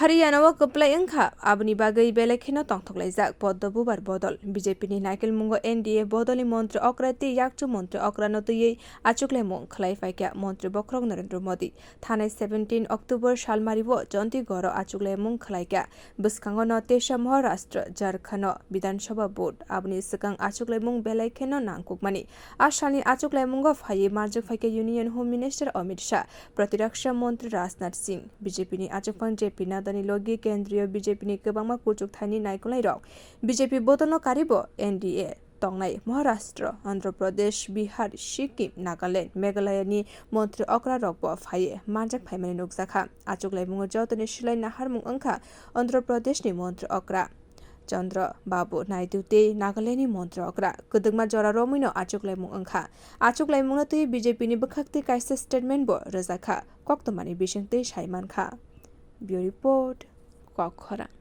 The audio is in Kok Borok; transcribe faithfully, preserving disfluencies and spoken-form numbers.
Haryana o kwplai wngkha, aboni bagwi belai kheno tongthoklaijak Poddo Bubar bodol. B J P ni naikolmungo N D A bodolni montri okra tei yakchu montri okrano twiwi achuklaimung khlai phaikha montri bokhorok Narendra Modi. Thanai seventeen October salmario Chandigarh o achuklaimung khlaikha. Bwskango no teisa Maharashtra, Jharkhand o Bidhan Sabha vote. Aboni swkang achuklaimung belai kheno nangkukmani. A salni achuklaimungo phaiwi manjak phaikha Union Home Minister Amit Shah, Pratirakshya Montri Rajnath Singh, B J P ni achukphang J P Nadda ni logi kendriyo B J P ni kwbangma kuchuk thaini naikolnairok. B J P bodolno karibo N D A tongnai Maharashtra, Andhra Pradesh, Bihar, Sikkim, Nagaland, Meghalaya ni montri okra rokbo phaiwi manjak phaimani nukjakha. Achuklaimungo jotoni silai naharmung wngkha Andhra Pradesh ni montri okra Chandra Babu Naidu tei Nagaland ni montri okra. Kwdwkma jora romwino achuklaimung wngkha. Achuklaimungno twiwi B J P ni bwkhaktwi kaisa statement bo rwjakha, koktwmani bisingtwi sai mankha. Bureau Report, Kokkhorang.